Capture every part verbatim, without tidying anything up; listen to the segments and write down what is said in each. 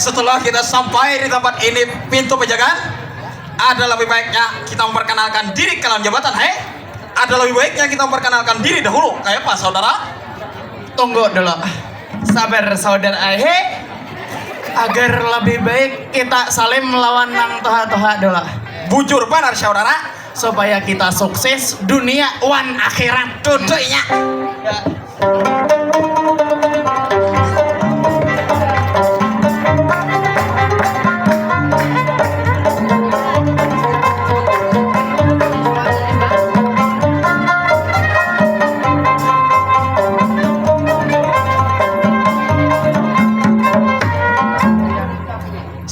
Setelah kita sampai di tempat ini, pintu penjagaan, ada lebih baiknya kita memperkenalkan diri kalian jabatan, hei. Ada lebih baiknya kita memperkenalkan diri dahulu. Kayak apa, saudara? Tunggu dulu. Sabar, saudara. Hei. Agar lebih baik kita salim lawan nang tuha-tuha dulu. Bujur banar, saudara. Supaya kita sukses dunia wan akhirat. Tutuinya.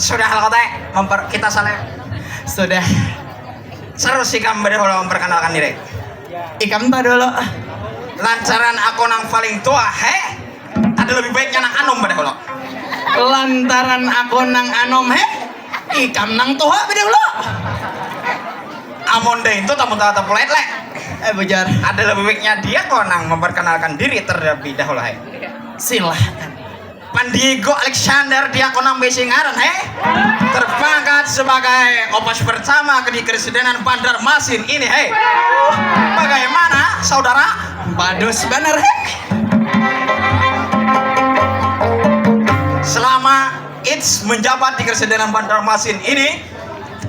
Sudah lah kote, memper kita salah. Sudah. Seru sih kamu badahulu memperkenalkan diri. Ikam tuh dulu. Lantaran aku nang paling tua, heh. Ada lebih baiknya nang anom badahulu. Lantaran aku nang anom, heh. Ikam nang tua badahulu. Amun deh itu tamu tata pulet le. Eh bujar. Ada lebih baiknya dia kok nang memperkenalkan diri terlebih dahulu, heh. Silahkan. Pan Diego Alexander dia konang besi ngaran, heh. Terpangkat sebagai opas pertama di Keresidenan Banjarmasin ini, heh. Bagaimana, saudara? Bagus banar, heh. Selama Its menjabat di Keresidenan Banjarmasin ini,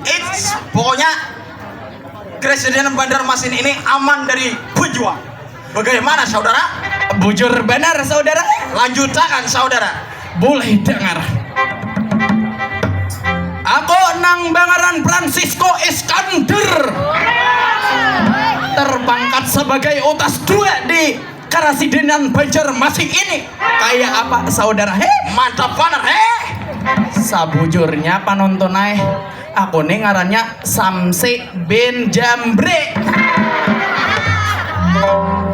Its pokoknya Keresidenan Banjarmasin ini aman dari pejuang. Bagaimana, saudara? Bujur banar, saudara. Lanjutakan, saudara. Boleh dengar. Aku nang bangaran Francisco Iskandar. Terpangkat sebagai utas dua di Karasidenan Banjarmasin ini. Kayak apa, saudara? Heh, mantap banar, heh. Sabujurnya, panonton ai, aku nih ngarannya Samsi bin Jambre.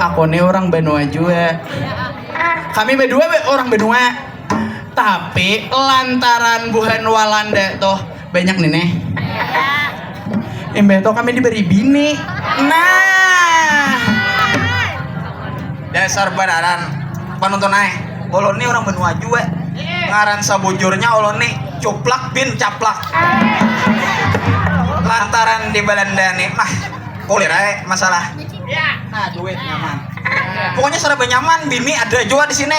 Aku nih orang Banua jua. Kami berdua be-, orang Banua. Tapi lantaran buhan Walanda tuh banyak nih, nih. Imbah tuh kami diberi bini. Nah. Dasar banaran. Panonton ai. Ulun nih orang Banua jua. Ngaran sabujurnya ulun nih Cuplak bin Caplak. Lantaran di Belanda nih mah kulir ai masalah. Nah, duit nyaman. Pokoknya serba nyaman, bini ada jua di sini.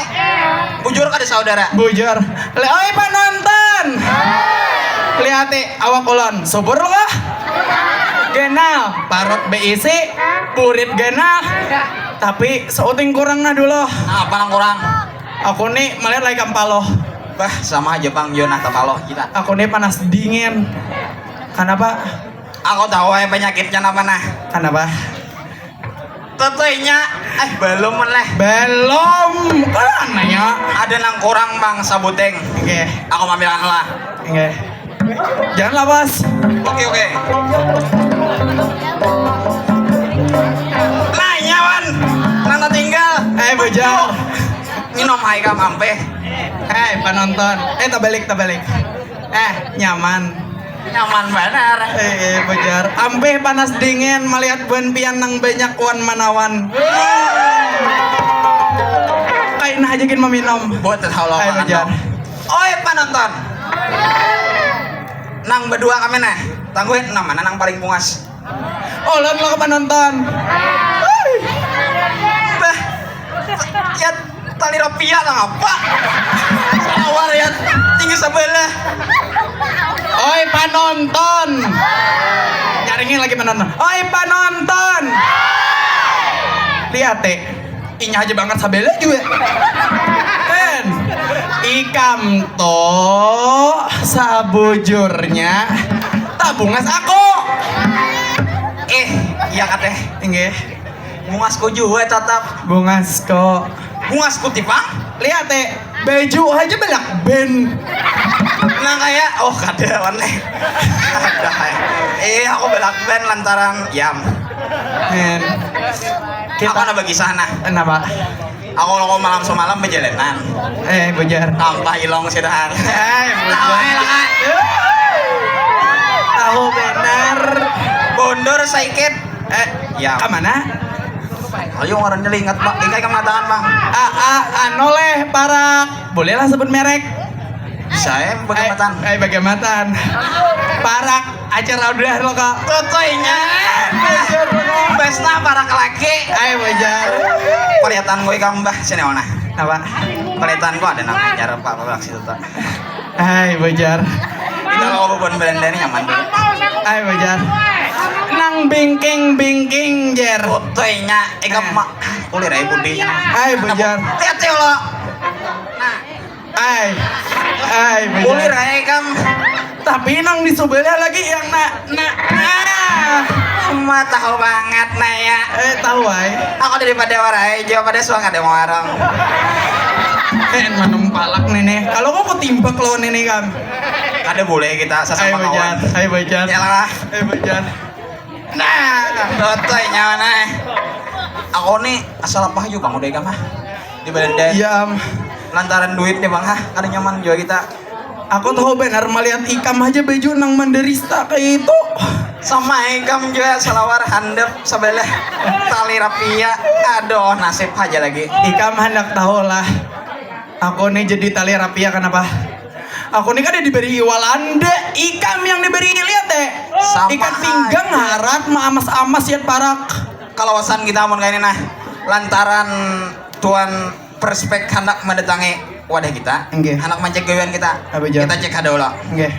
Bujur kada, saudara? Bujur. Le, oi, panonton. Lihat, eh, awak ulun. Subur kah? Ganal, parut beisi, burit ganal. Tapi seuting kurang nah dulu. Nah, apa nang kurang? Aku nih melihat lagi kampaloh. Bah, sama aja, Bang. Yo, nah, tapaloh kita. Aku nih panas dingin. Kenapa? Aku tahu ai penyakitnya napa nah. Kenapa? Tetenya, eh, belum leh. Belum. Kan nanya. Ada nang kurang, Bang, sabuting. Oke. Aku ambil lah. Oke. Jangan lawas. Oke, oke. Nanya, Wan. Nang tinggal. Eh, bujang. Minum hai kam ampeh. Eh, panonton. Eh, tabalik, tabalik. Eh, nyaman. Nyaman banar. Eh, eh, bejar. Ampih panas dingin melihat buhan pian nang banyak wan manawan. Kaina haja gin meminum. Buat terhalau. Ayo, bejar. Oi, panonton. Nang berdua kami nah. Tangguhin nang mana nang paling bungas. Ulun lo penonton. Bah, ya tali rapia lah apa? Awal ya tinggi sebelah. Oi panonton. Nyaringin lagi penonton. Oi panonton. Lihat, eh. Inya aja bangat sabela juga. Kan? Ikam to sabujurnya tabungas aku. Eh, iya kateh. Inggih. Bungasku juga tatap. Bungasku. Bungasku tipang. Lihat, eh, baju aja belak ben. Nah, kayak, oh, kada, wan, eh. Ada, eh. Eh, aku belak ben lantaran yam. Men. Kita apa nambah kisah nah? Kenapa? Aku lo malam semalam berjalanan. Eh, bujar. Tanpa ilong sidahan. Eh, bujar. Tahu benar. Bondur saikit. Eh, ya. Ke mana? Ayo ngarannya ingat, Pak. Ingat ke matakan, Bang. Ah, ah, anu leh, parak. Bolehlah sebut merek. Saya bagamatan. Ai bagamatan. Parak acara udah lo kok. Totoinya. Besna parak laki. Ai bajar. Kelihatan gue ikam bah sini mana? Apa? Kelihatan kok ada nama acara apa apa aksi itu. Ai bajar. Kita kalau bukan Belanda ini nyaman dulu. Ai bajar. Nang bingking-bingking jer. Totoinya ikam mak kulir aja budinya. Ai bajar. Lihat sih lo. Ai. Ai Kulir bajar. Aja ikam. Tapi nang di sebelah lagi yang nak nak nah. Emak tahu banget nah ya. Eh tahu ai. Aku daripada warai jauh pada suang ada warung. Eh manum palak nih nih. Kalau mau kutimbak lawan ini kan. Ada boleh kita Ai sesama bajar. kawan. Ai bajar. Yalah. Ai bajar. Nah, totoinya mana? Aku nih asal apa aja bang udah ikam ah. Di Belanda. Iya am. Lantaran duit nih bang ah, kada nyaman juga kita. Aku tahu benar melihat ikam aja baju nang menderista kayak itu. Sama ikam juga salawar handap sebelah tali rapia. Aduh nasib aja lagi. Ikam hendak tahu lah. Aku nih jadi tali rapia kenapa? Aku nih kada diberi Walanda, ikam yang diberi lihat deh. Sama Ikat pinggang aja. Harat maamas-amas ya parak. Kalawasan kita amun kayak ini nah, lantaran tuan perspek hendak mendatangi wadah kita, Nggih. hendak mencek gawean kita, Apa, Jar? Kita cek dulu. Nggih.